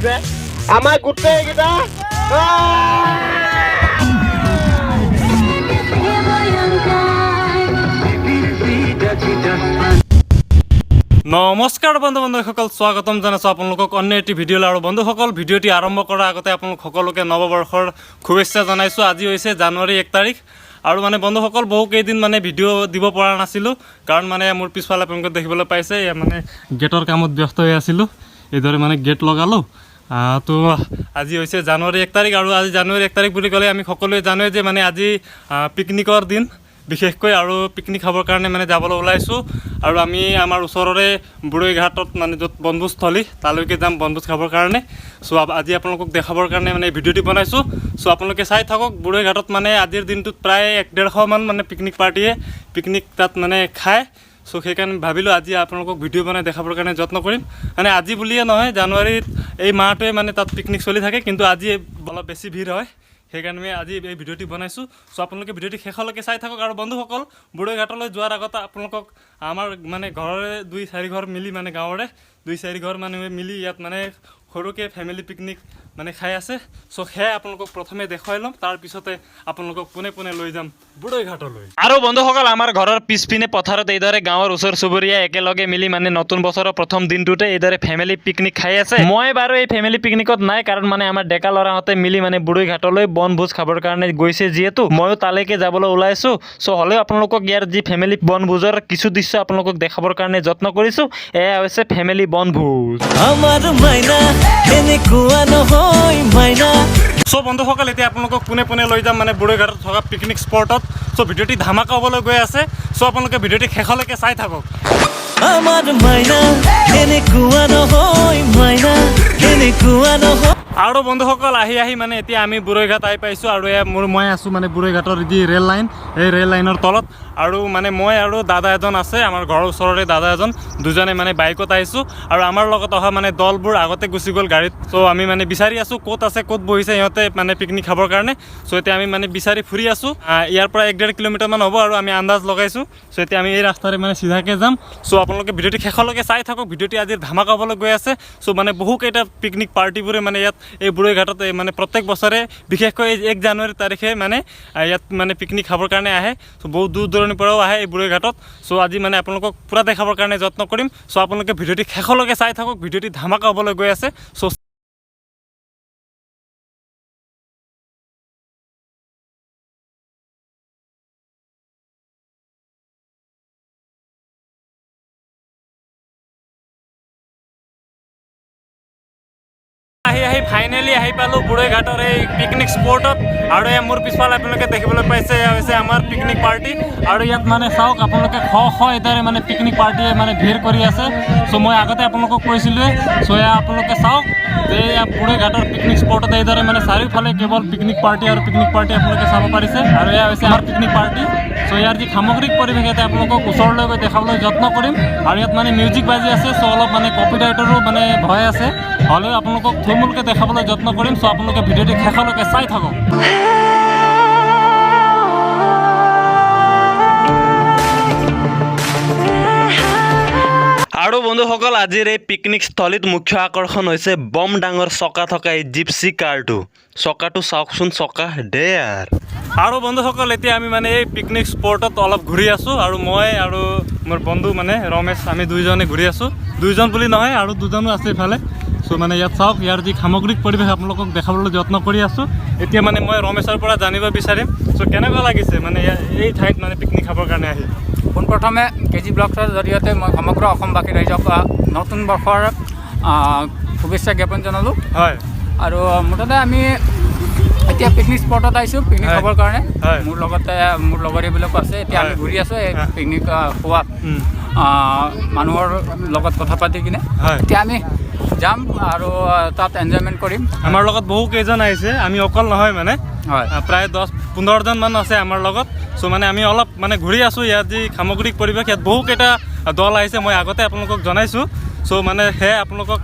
আহিছে আমাৰ গোটেইকেইটা। নমস্কাৰ বন্ধু বান্ধৱীসকল, স্বাগতম জনাইছোঁ আপোনালোকক অন্য এটি ভিডিঅ'লৈ। আৰু বন্ধুসকল, ভিডিঅ'টি আৰম্ভ কৰাৰ আগতে আপোনালোক সকলোকে নৱবৰ্ষৰ শুভেচ্ছা জনাইছোঁ। আজি হৈছে জানুৱাৰী 1 তাৰিখ। আৰু মানে বন্ধুসকল, বহু কেইদিন মানে ভিডিঅ' দিব পৰা নাছিলোঁ, কাৰণ মানে মোৰ পিছফালে আপোনালোকে দেখিবলৈ পাইছে, এয়া মানে গেটৰ কামত ব্যস্ত হৈ আছিলোঁ। এইদৰে মানে গেট লগালোঁ। তো আজি হৈছে জানুৱাৰী 1 তাৰিখ। আৰু আজি জানুৱাৰী 1 তাৰিখ বুলি ক'লে আমি সকলোৱে জানোৱে যে মানে আজি পিকনিকৰ দিন বিশেষকৈ। আৰু পিকনিক খাবৰ কাৰণে মানে যাবলৈ ওলাইছোঁ। আৰু আমি আমাৰ ওচৰৰে বুৰৈঘাটত মানে য'ত বনভোজস্থলী, তালৈকে যাম বনভোজ খাবৰ কাৰণে। চ' আজি আপোনালোকক দেখাবৰ কাৰণে মানে এই ভিডিঅ'টি বনাইছোঁ। চ' আপোনালোকে চাই থাকক। বুৰৈঘাটত মানে আজিৰ দিনটোত প্ৰায় 100-150মান মানে পিকনিক পাৰ্টীয়ে পিকনিক তাত মানে খায়। চ' সেইকাৰণে ভাবিলোঁ আজি আপোনালোকক ভিডিঅ' বনাই দেখাবৰ কাৰণে যত্ন কৰিম। মানে আজি বুলিয়ে নহয়, জানুৱাৰীত এই মাহটোৱে মানে তাত পিকনিক চলি থাকে, কিন্তু আজি অলপ বেছি ভিৰ হয়। সেইকাৰণে আমি আজি এই ভিডিঅ'টি বনাইছোঁ। চ' আপোনালোকে ভিডিঅ'টি শেষলৈকে চাই থাকক। আৰু বন্ধুসকল, বুৰৈঘাটলৈ যোৱাৰ আগতে আপোনালোকক আমাৰ মানে ঘৰৰে দুই চাৰি ঘৰ মিলি, মানে গাঁৱৰে দুই চাৰি ঘৰ মানুহে মিলি ইয়াত মানে সৰুকৈ ফেমিলি পিকনিক মানে খাই আছে। চ' সেয়াই আপোনালোকক প্ৰথমে দেখুৱাই ল'ম, তাৰপিছতে আপোনালোকক পোনে পোনে লৈ যাম বুৰৈঘাটলৈ। আৰু বন্ধুসকল, আমাৰ ঘৰৰ পিছপিনে পথাৰত এইদৰে গাঁৱৰ ওচৰ চুবুৰীয়া একেলগে মিলি মানে নতুন বছৰৰ প্ৰথম দিনটোতে এইদৰে ফেমিলি পিকনিক খাই আছে। মই বাৰু এই ফেমিলি পিকনিকত নাই, কাৰণ মানে আমাৰ ডেকা ল'ৰাহঁতে মিলি মানে বুৰৈঘাটলৈ বনভোজ খাবৰ কাৰণে গৈছে। যিহেতু ময়ো তালৈকে যাবলৈ ওলাইছোঁ, চ' হ'লেও আপোনালোকক ইয়াৰ যি ফেমিলি বনভোজৰ কিছু দৃশ্য আপোনালোকক দেখাবৰ কাৰণে যত্ন কৰিছোঁ। এয়া হৈছে ফেমিলি বনভোজ। আমাৰ মাইনা এনেকুৱা নহয় মাইনা। চ' বন্ধুসকল, এতিয়া আপোনালোকক পোনে পোনে লৈ যাম মানে বুৰৈঘাটত থকা পিকনিক স্পটত। চ' ভিডিঅ'টি ধামাকা হ'বলৈ গৈ আছে। চ' আপোনালোকে ভিডিঅ'টি শেষলৈকে চাই থাকক। আমাৰ মাইনা এনেকুৱা নহয় মাইনা, এনেকুৱা নহয়। আৰু বন্ধুসকল, আহি আহি মানে এতিয়া আমি বুৰৈঘাট আহি পাইছোঁ। আৰু এয়া মই আছোঁ মানে বুৰৈঘাটৰ যি ৰেল লাইন, এই ৰেল লাইনৰ তলত। আৰু মানে মই আৰু দাদা এজন আছে, আমাৰ ঘৰৰ ওচৰৰে দাদা এজন, দুজনে মানে বাইকত আহিছোঁ। আৰু আমাৰ লগত অহা মানে দলবোৰ আগতে গুচি গ'ল গাড়ীত। চ' আমি মানে বিচাৰি আছোঁ ক'ত আছে, ক'ত বহিছে সিহঁতে মানে পিকনিক খাবৰ কাৰণে। চ' এতিয়া আমি মানে বিচাৰি ফুৰি আছোঁ। ইয়াৰ পৰা 1-1.5 কিলোমিটাৰমান হ'ব আৰু আমি আন্দাজ লগাইছোঁ। চ' এতিয়া আমি এই ৰাস্তাৰে মানে চিধাকৈ যাম। চ' আপোনালোকে ভিডিঅ'টি শেষলৈকে চাই থাকক। ভিডিঅ'টি আজি ধামাকা হ'বলৈ গৈ আছে। চ' মানে বহুকেইটা পিকনিক পাৰ্টিবোৰে মানে ইয়াত এই বুৰৈঘাটত এই মানে প্ৰত্যেক বছৰে বিশেষকৈ এই 1 জানুৱাৰী তাৰিখে মানে ইয়াত মানে পিকনিক খাবৰ কাৰণে আহে। চ' বহুত দূৰ দূৰণিৰ পৰাও আহে এই বুৰৈঘাটত। চ' আজি মানে আপোনালোকক পূৰা দেখাবৰ কাৰণে যত্ন কৰিম। চ' আপোনালোকে ভিডিঅ'টি শেষলৈকে চাই থাকক। ভিডিঅ'টি ধামাকা হ'বলৈ গৈ আছে। চ' আহি আহি ফাইনেলি আহি পালোঁ বুৰৈঘাটৰ এই পিকনিক স্পটত। আৰু এই মোৰ পিছফালে আপোনালোকে দেখিবলৈ পাইছে, এয়া হৈছে আমাৰ পিকনিক পাৰ্টি। আৰু ইয়াত মানে চাওক আপোনালোকে, শ শ এইদৰে মানে পিকনিক পাৰ্টিয়ে মানে ভিৰ কৰি আছে। চ' মই আগতে আপোনালোকক কৈছিলোঁৱে। চ' এয়া আপোনালোকে চাওক যে এয়া বুৰৈঘাটৰ পিকনিক স্পটত এইদৰে মানে চাৰিওফালে কেৱল পিকনিক পাৰ্টি আৰু পিকনিক পাৰ্টি আপোনালোকে চাব পাৰিছে। আৰু এয়া হৈছে আমাৰ পিকনিক পাৰ্টি। চ' ইয়াৰ যি সামগ্ৰিক পৰিৱেশ, ইয়াতে আপোনালোকক ওচৰলৈ গৈ দেখাবলৈ যত্ন কৰিম। আৰু ইয়াত মানে মিউজিক বাজি আছে, চ' অলপ মানে কপিৰাইটৰো মানে ভয় আছে, হ'লেও আপোনালোকক থুলমূলকৈ দেখাবলৈ যত্ন কৰিম। চ' আপোনালোকে ভিডিঅ'টি শেষলৈকে চাই থাকক। আৰু বন্ধুসকল, আজিৰ এই পিকনিক স্থলীত মুখ্য আকৰ্ষণ হৈছে বম ডাঙৰ চকা থকা এই জিপচি কাৰটো। চকাটো চাওকচোন, চকা ডেয়াৰ। আৰু বন্ধুসকল, এতিয়া আমি মানে এই পিকনিক স্পটত অলপ ঘূৰি আছোঁ। আৰু মই আৰু মোৰ বন্ধু মানে ৰমেশ, আমি দুইজনে ঘূৰি আছোঁ। দুইজন বুলি নহয়, আৰু দুজনো আছে ইফালে। চ' মানে ইয়াত চাওক, ইয়াৰ যি সামগ্ৰিক পৰিৱেশ আপোনালোকক দেখাবলৈ যত্ন কৰি আছোঁ। এতিয়া মানে মই ৰমেশৰ পৰা জানিব বিচাৰিম, চ' কেনেকুৱা লাগিছে মানে এই ঠাইত মানে পিকনিক খাবৰ কাৰণে আহি? পোনপ্ৰথমে কে জি ব্লগছৰ জৰিয়তে মই সমগ্ৰ অসমবাসী ৰাইজক নতুন বৰ্ষৰ শুভেচ্ছা জ্ঞাপন জনালোঁ। আৰু মুঠতে আমি এতিয়া পিকনিক স্পটত আহিছোঁ পিকনিক খাবৰ কাৰণে। মোৰ লগতে মোৰ লগৰীয়াবিলাকো আছে। এতিয়া আমি ঘূৰি আছোঁ এই পিকনিক খোৱা মানুহৰ লগত কথা পাতি কিনে। এতিয়া আমি যাম আৰু তাত এনজয়মেণ্ট কৰিম। আমাৰ লগত বহু কেইজন আহিছে, আমি অকল নহয় মানে। প্ৰায় 10-15জন মান আছে আমাৰ লগত। চ' মানে আমি অলপ মানে ঘূৰি আছোঁ। ইয়াত যি সামগ্ৰিক পৰিৱেশ, ইয়াত বহুকেইটা দল আহিছে, মই আগতে আপোনালোকক জনাইছোঁ। চ' মানে সেয়াই আপোনালোকক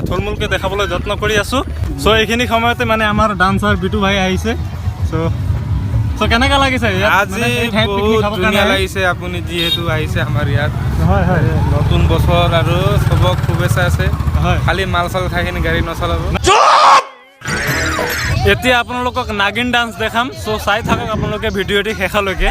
থুলমূলকৈ দেখাবলৈ যত্ন কৰি আছোঁ। চ' এইখিনি সময়তে মানে আমাৰ ডান্সাৰ বিটু ভাই আহিছে। চ' চ' কেনেকুৱা লাগিছে ইয়াত আজি মানে এই ঠাইত পিকনিক বহুত খাবৰ ধুনীয়া কাৰণে? লাগিছে। আপুনি যিহেতু আহিছে আমাৰ ইয়াত, হয় হয় নতুন বছৰ আৰু চবক শুভেচ্ছা আছে। হয়। খালি মাল চাল খাই কিনে গাড়ী নচলাব। এতিয়া আপোনালোকক নাগিন ডান্স দেখাম। চ' চাই থাকক আপোনালোকে ভিডিঅ'টি শেষলৈকে।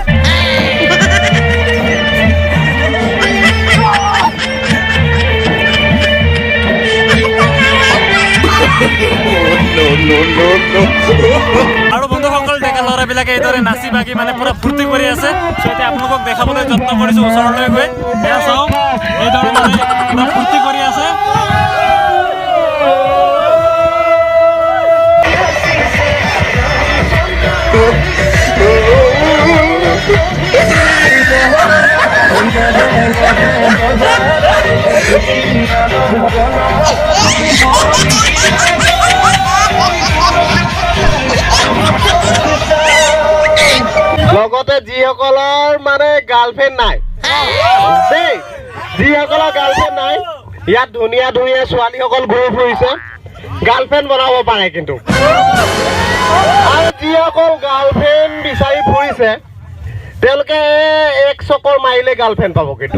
আৰু বন্ধুসকল, ডেকা ল'ৰাবিলাকে এইদৰে নাচি বাগি মানে পুৰা ফূৰ্তি কৰি আছে। চ' এতিয়া আপোনালোকক দেখাবলৈ যত্ন কৰিছোঁ ওচৰলৈ গৈ। এয়া চাওক, এইদৰে মানে পুৰা ফূৰ্তি কৰি আছে। লগতে যিসকলৰ মানে গাৰ্লফ্ৰেণ্ড নাই দেই, যিসকলৰ গাৰ্লফ্ৰেণ্ড নাই, ইয়াত ধুনীয়া ধুনীয়া ছোৱালীসকল ঘূৰি ফুৰিছে, গাৰ্লফ্ৰেণ্ড বনাব পাৰে কিন্তু। আৰু যিসকল গাৰ্লফ্ৰেণ্ড বিচাৰি ফুৰিছে, তেওঁলোকে এক চকৰ মাৰিলে গাৰ্লফ্ৰেণ্ড পাব কিন্তু।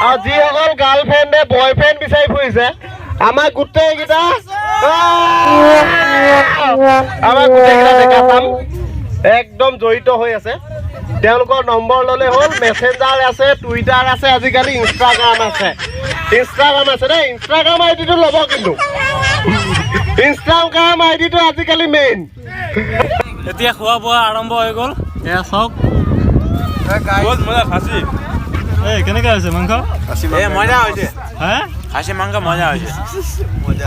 আৰু যিসকল গাৰ্লফ্ৰেণ্ডে বয়ফ্ৰেণ্ড বিচাৰি ফুৰিছে, আমাৰ গোটেইকেইটা ডেকা চাম একদম জড়িত হৈ আছে। তেওঁলোকৰ নম্বৰ ল'লে হ'ল। মেছেঞ্জাৰ আছে, টুইটাৰ আছে, আজিকালি ইনষ্টাগ্ৰাম আছে। ইনষ্টাগ্ৰাম আছে দেই, ইনষ্টাগ্ৰাম আই ডিটো ল'ব কিন্তু। ইনষ্টাগ্ৰাম আই ডিটো আজিকালি মেইন। এতিয়া খোৱা বোৱা আৰম্ভ হৈ গ'ল। এয়া চাওক। বহুত মজা খাচী। এই কেনেকুৱা হৈছে মাংস? এ মজা হৈছে। হে। খাচী মাংস মজা হৈছে।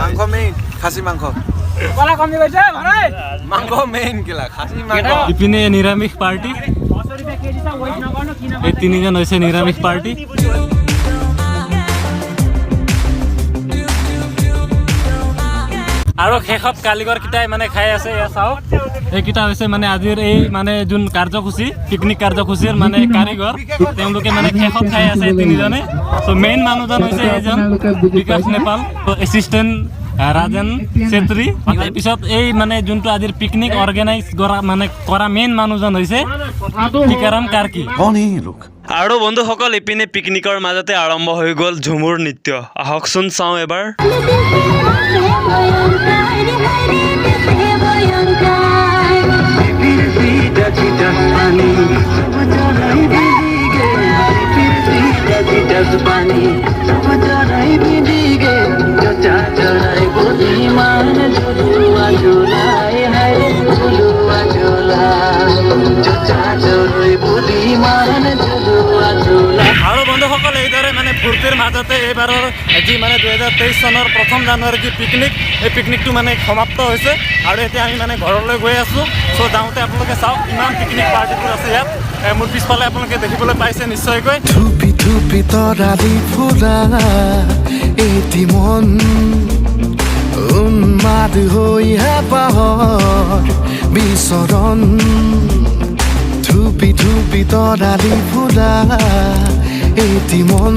মাংস মেইন, খাচী মাংস। মাংস মেইন কেলা, খাচী মাংস। ইপিনে নিৰামিষ পাৰ্টি, এই তিনিজন হৈছে নিৰামিষ পাৰ্টি। আৰু শেষত কালিগৰকেইটাই মানে খাই আছে। এয়া চাওক, এইকেইটা হৈছে মানে আজিৰ এই মানে যোন কাৰ্যসূচী, পিকনিক কাৰ্যসূচীৰ মানে কাৰিকৰ। তেওঁলোকে মানে শেষত খাই আছে এই তিনিজনে। চ' মেইন মানুহজন হৈছে এইজন বিকাশ নেপাল, এছিষ্টেণ্ট ৰাজেন চেত্ৰী। তাৰপিছত এই মানে যোনটো আজিৰ পিকনিক অৰ্গেনাইজ কৰা মানে কৰা মেইন মানুহজন হৈছে টিকাৰাম কাৰ্কি। कौन है ये लोग? আৰু বন্ধুসকল, ইপিনে পিকনিকৰ মাজতে আৰম্ভ হৈ গ'ল ঝুমুৰ নৃত্য। আহকচোন চাওঁ এবাৰ। আৰু বন্ধুসকল, এইদৰে মানে ফূৰ্তিৰ মাজতে এইবাৰৰ যি মানে 2023 চনৰ 1 জানুৱাৰী যি পিকনিক, এই পিকনিকটো মানে সমাপ্ত হৈছে। আৰু এতিয়া আমি মানে ঘৰলৈ গৈ আছোঁ। চ' যাওঁতে আপোনালোকে চাওক, ইমান পিকনিক পাৰ্টিবোৰ আছে ইয়াত। মোৰ পিছফালে আপোনালোকে দেখিবলৈ পাইছে নিশ্চয়কৈ। থুপি থুপি তৰালি ফুলা এটি মন উন্মাদ হৈ হেঁপাহৰ বিচৰণ। থুপি থুপি তৰালি ফুলা এটি মন।